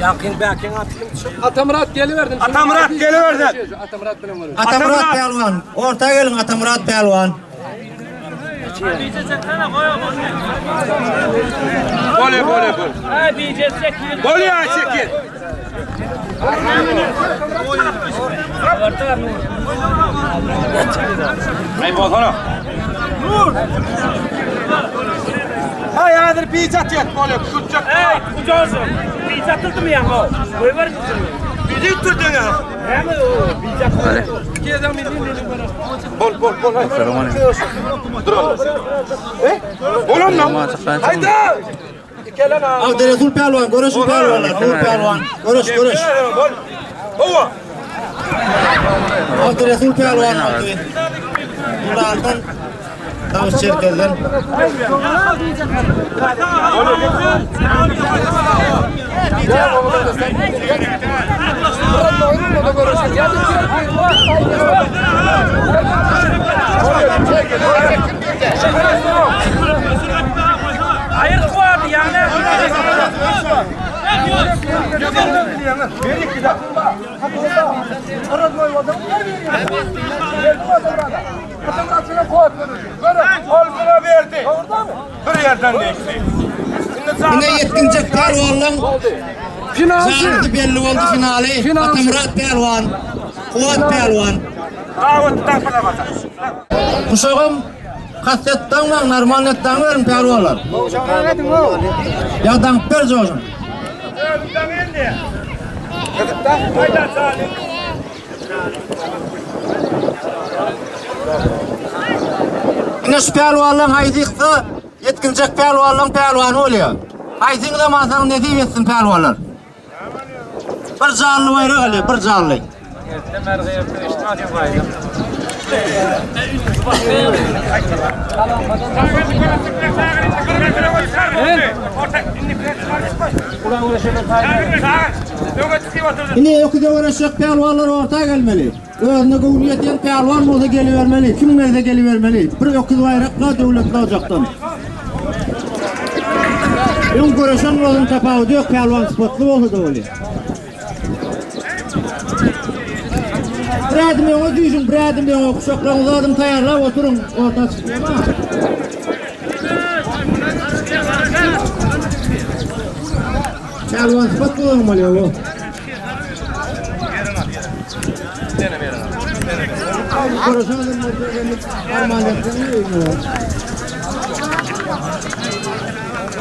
Ýakyn bäkiň aty kim çyk? Atamyrat geliberdin. Atamyrat geliberdin. Atamyrat bilen görüş. Atamyrat pälwan. Orta geliň Atamyrat pälwan. Bol bol bol. Bol ya çekil. Ay bolsana. Nur. Hay hazır bir atıyor. Bol tutacak. Ey, ucarsın. Bir atıldı mı yani o? Koyver Bizi ittirdin ya. Hem o bir atıldı. Bol bol bol. Dur. Bol ondan. Haydi. Abdyresul pälwan, göreşiň pälwanlar, Nur pälwan, göreş, göreş. Bol. Howa. Abdyresul pälwan aldy. Bulardan Tawus Çerkezden. Hayır vardı yani. Ol berdi. Bir yerden değişti. Ine ýetginjek pälwanlaň Finalçy belli boldy finaly. Atamyrat pälwan, Kuwat pälwan. Guşagam kaset daňmaň, normal net daňberiň pälwanlar. Ýa daňyp ber joşum. Ine şu pälwanlaň haýsy ýyksa, ýetginjek pälwanlaň pälwany bolýar. Haýsyňyzam alsaň nesip etsin pälwanlar. Bir janly baýrak alýar, bir janly. Ine öküze göreşjek pälwanlar orta gelmeli. Özüne göwni ýetýän pälwan bolsa gelibermeli, kim gelse gelibermeli. Bir öküz baýrakla döwletli ojakdan. Öň göreşen bolsun tapawudy ýok, pälwan sypatly bolsa-da bolýar. Bir ädim öňe düýşüň, bir ädim öňe, guşaklaryňyzy zadyny taýýarlap oturyň, orta çykyp. Pälwan sypat bolan bolýar bu.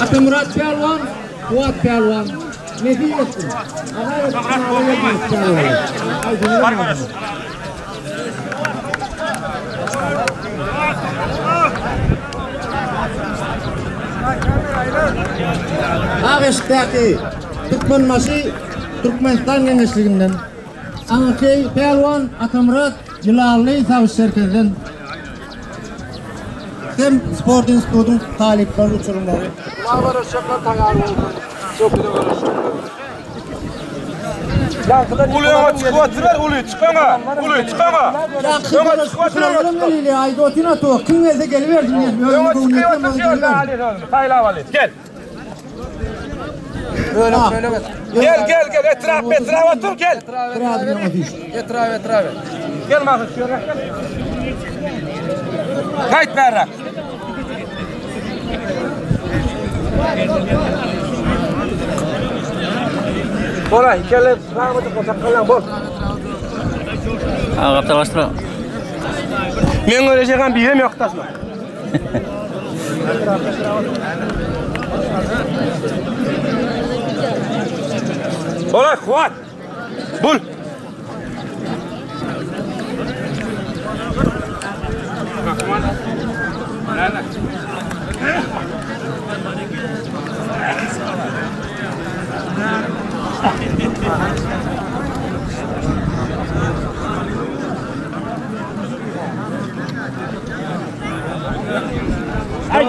Atamyrat pälwan, Kuwat pälwan, nesip etsin. Ak eşikdäki Türkmenbaşy Türkmenistan geňeşliginden Aňyrky pälwan Atamyrat Jylaly Sabyşçerkezden hem sport institutyň talyplary uçurymlary. Göreşjekler taýýar bolsun. Çok güzel göreşjekler. Uly öňe çykyp oturar, uly çyk öňe. Uly çyk öňe. Öňe çykyp otur, öňe çyk. Aýda otyn atu, kim gelse gelibersin diýip. Öňe çykyp otur, şu ýerde aly saýlap aly. Gel. Gel gel gel etrap etrap otur gel. Etrap etrap. Gel Mahmut şu ýere. Gaýt bärä. Bola, ikele rahmet goşak bol. Ha, gapdallaşdyr. Men göreceğim birem yok tasma. Bola, Kuvat. Bul. Ay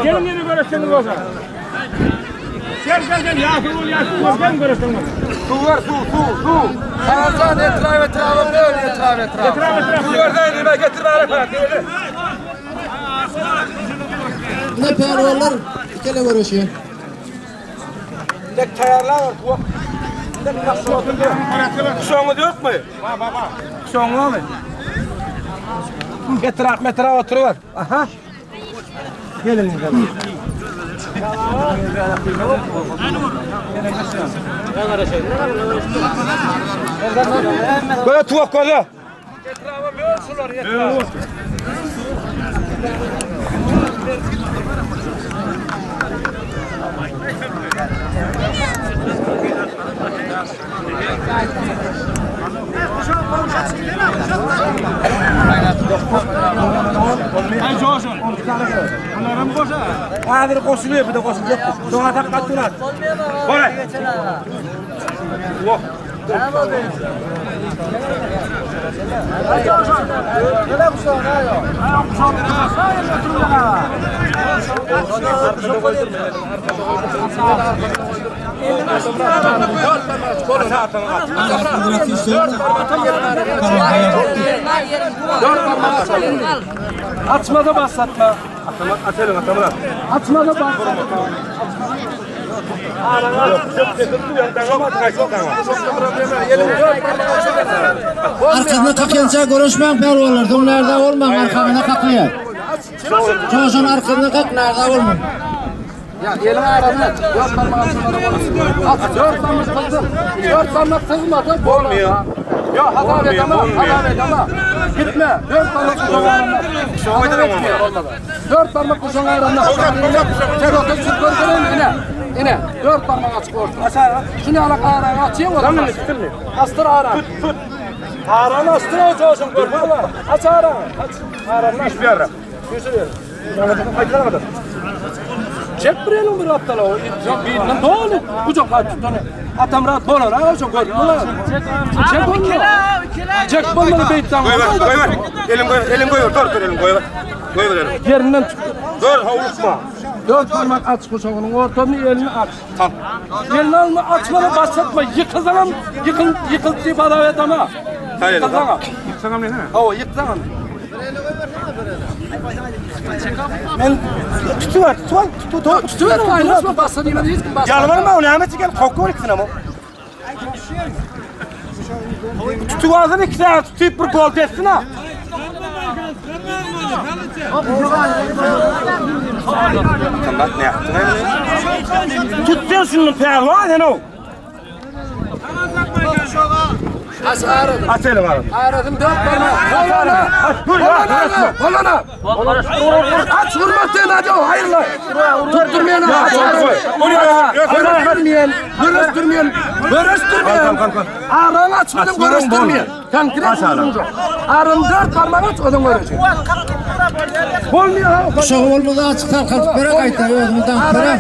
gelin yine göreşseniz olsa. Gel gel gel ya su ya su gel göreşseniz. Su ver su su su. Hasan etraf etrafı böyle etraf etraf. Etraf etraf. Su ver de elime getir bari falan. Ne pälwanlar ikele göreşýär. Dek taýarlar var tuwa. Dek Kuşağıňyz ýokmy? Bar bar bar. Kuşagyň barmy? Etrap metrap oturyber. Aha. Gelin gelin. Göze tuvak göze. Etraba böl şular etraba. Häzir goşulýar, bu da goşuljak. Soňa saklap durar. Bora. Oh. Açma da başlatma. Açalım atamırat. Açma da başlatma. Arkasyna kakýança göreşmäň pälwanlar, soň närde bolmaň arkaňyza kakýar. Joşan arkasyna kak närde bolmaň. Ya elin arasına dört parmak açılmadı Aç dört parmak sığdı. Dört parmak sığmadı. Olmuyor. Yok hata et ama hata et ama. Gitme. Dört parmak kuşağın arasında. Dört parmak kuşağın arasında. Sen otur süt görürüm ine. İne. Dört parmak açık orta. Aç Şunu ala arana açayım o zaman. Astır aran. Tut tut. Aranı astır o çocuğun görme Aç aranı. Aç. Aranı aç. Yüzü ver. Çek bir elin bir aptal o. Birinden dolu. Kucakla tutunu. Atamrat bolar ha çok gör. Çek onu. Çek bolmalı beytten. Koy ver, koy ver. Elin koy, elin koy ver. Dur, dur elin koy ver. Koy ver elin. Yerinden çıktı. Dur, havlukma. Dört parmak aç kuşağının ortamını elini aç. Tamam. Elini alma açma başlatma. Yıkılsana yıkıl yıkıl diye bana et ama. Yıkılsana. Yıksana ne? Ha yıksana. Ben tutuver, tutuver, tut, tutuver. Ayrılma bassa diye hiç kim bassa. Yalvarma o Ahmet gel kokku ikisine ama. Tutu ağzını iki tane tutup bir gol etsin ha. Tamam ne yaptın? Tut sen şunu pehlivan sen o. Aç aradım. Aç elini aradım. Aradım dört parmak. Kolana. Kolana. Kolana. Aç vurmak değil hadi o hayırlı. Tutturmayan aç aradım. Görüştürmeyen. Görüştürmeyen. Görüştürmeyen. Aranı açmadım görüştürmeyen. Konkret Arın dört parmak aç odun görüşür. Olmuyor ha. Kuşagy bolmasa açyk salkalyp bere gaýta özüňi daňyp bere.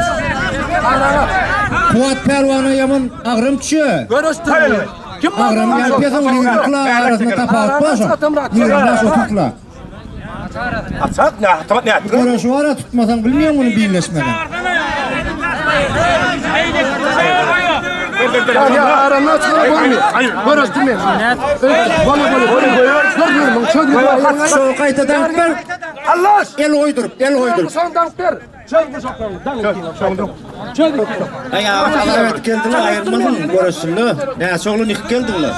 Kuwat pälwana ýaman agram düşýär. Görüştürmeyen. Kim Agram ýalyp ýasaň 20 kilo arasynda tapawut bar şo. 25-30 kilo. Açak ne? Tamam ne? Göreşi bar tutmasaň bilmeýän muny birleşmeden. Ya ya aranı açmadan olmuyor. Görüştürmeyen. Bana böyle böyle böyle. Çöz Şo gaýta daňyp ber. Allah! El goýduryp, el goýduryp. Sen dank ber. Çöz bu sokağını. Dank. Çöz. Evet geldiler aýyrmasyn göreşsinler. Näçe oglan yıkyp geldiler.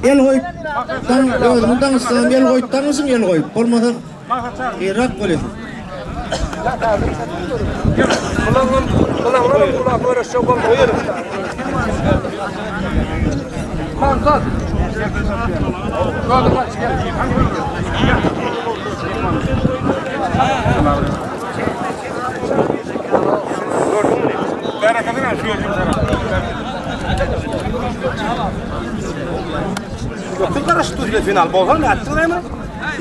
El goýup, daň özüňi daňyşsaň el goýup daňyşyň el goýup. Bolmasa Irak bolýar. Kulağım, kulağım, kulağım görüşecek olmuyor. Manzat. Gördün aç gel. Ýokdur garaşyp dur final bolsa nätdi näme?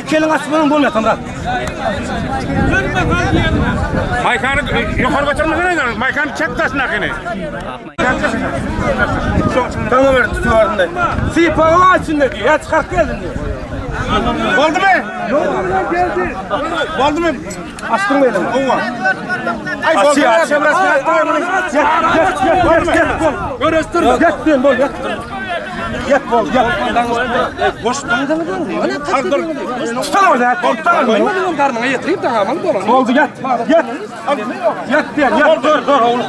Iki eliň açmaň bolmaýar Tamrat. Maýkany ýokary götermesene, maýkany çek daşynakyny. Tamam ver tutuardynda. Sipagy var içinde diýýär. Ýa çykaryp geldin diýýär. Boldumy? Geldi. Boldumy? Açdyň elini. Gowa. Ay boldy. Yat, yat, yat, bol. Görüşdür. Yat diýen bol, yat. Yat bol, yat. Boş Tutan orada, tutan. Koymadın karnına getirip de aman dolan. Oldu yat. Yat. Yat diýen, yat. Dur, dur, oğlum.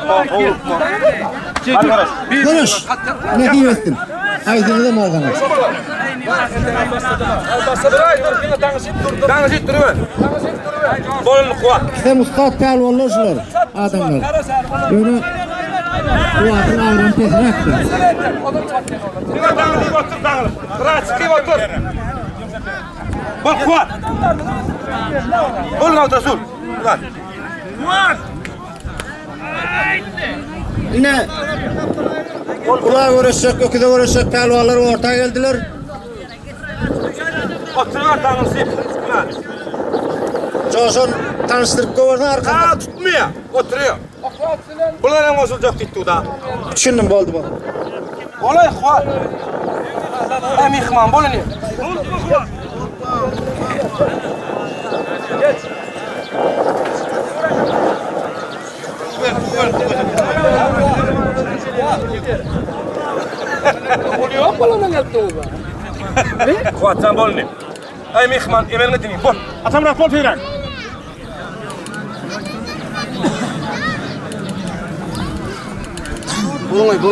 Görüş. Nesip etsin. Aýdyňyza malgaňyz. Daňyşyp duruber. Bolun kuwat. Sen ussat pälwanlar şular adamlar. Ýöne kuwwatyň agramy pesräkdir. Diňe daňylyp otur daňylyp. Gyra çykyp otur. Bol kuwat. Bol Rasul. Kuwat. Kuwat. Ine ula göreşjek, öküze göreşjek pälwanlar orta geldiler. Oturuver daňylsyp. Joşan tanyşdyryp goýbersin arkasynda. Ha tutmaýar. Oturuyor. Bular hem goşuljak diýdi da. Düşündim boldy boldy. Bolay kuwat. Ay mihman bol indi. Oluyor bolana geldi o. Kuwatjan bol indi. Ay mihman emelini diňe bol. Atamrat bol tizräk.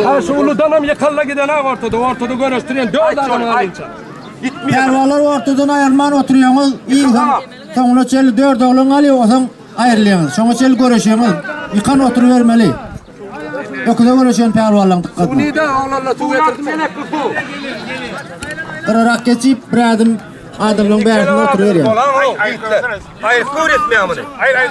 Ha şu uludan hem ýykalla giden ha ortada, ortada göreşdirýän dört adam alynça. Pälwanlar ortadan aýrylman oturýaňyz, iň soň soňuna çenli dört oglan galýar, onsoň aýrylýaňyz. Şoňa çenli göreşýäňiz. Ýykan oturybermeli. Öküze göreşen pälwanlaryň dykgatyna. Nide oglanlar suw getirdi. Gyrarak geçip, bir ädim adamlaryň bärsinde oturyberýär. Bolan o ýigitler. Aýryp öwretmeýär muny. Aýr, aýr.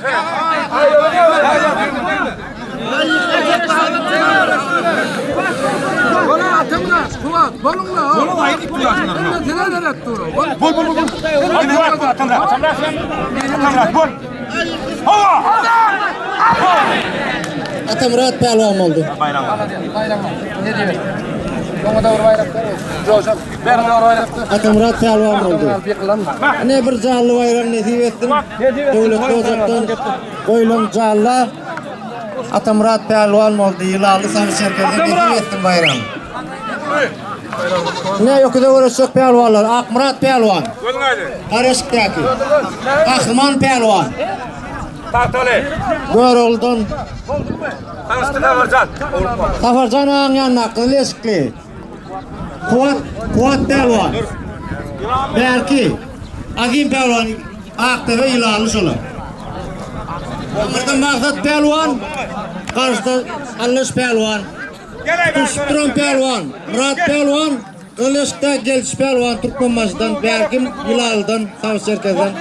Bola atymla, Kuwat, bolunla. Bolun aýdyp Bol Bol, bol, bol. Hadi bol, Atamrat. Atamrat, bol. Hawa! Atamyrat pälwan boldy. Atamyrat pälwan boldy. Ine bir janly baýrak nesip etsin. Döwletli ojakdan goýlan jalla Atamyrat pälwan boldy. Ýylanly sary çerkezden nesip etsin baýragyny. Ine öküze göreşjek pälwanlar Akmyrat pälwan. Garaşykdaky. Gahryman pälwan. Tagtaly. Göroglydan Tanyşdy Saparjan. Saparjan agaň ýanynda gyzyl eşikli. Kuwat, Kuwat pälwan. Bärki Azim pälwan Akdepe ýylanly şolar. Aňyrda Maksat pälwan, garşyda Allaş pälwan. Duşup duran pälwan Myrat pälwan, gyzyl eşikdäki Geldiş pälwan Türkmenbaşydan, bärki Ýylanlydan, Sawçerkezden.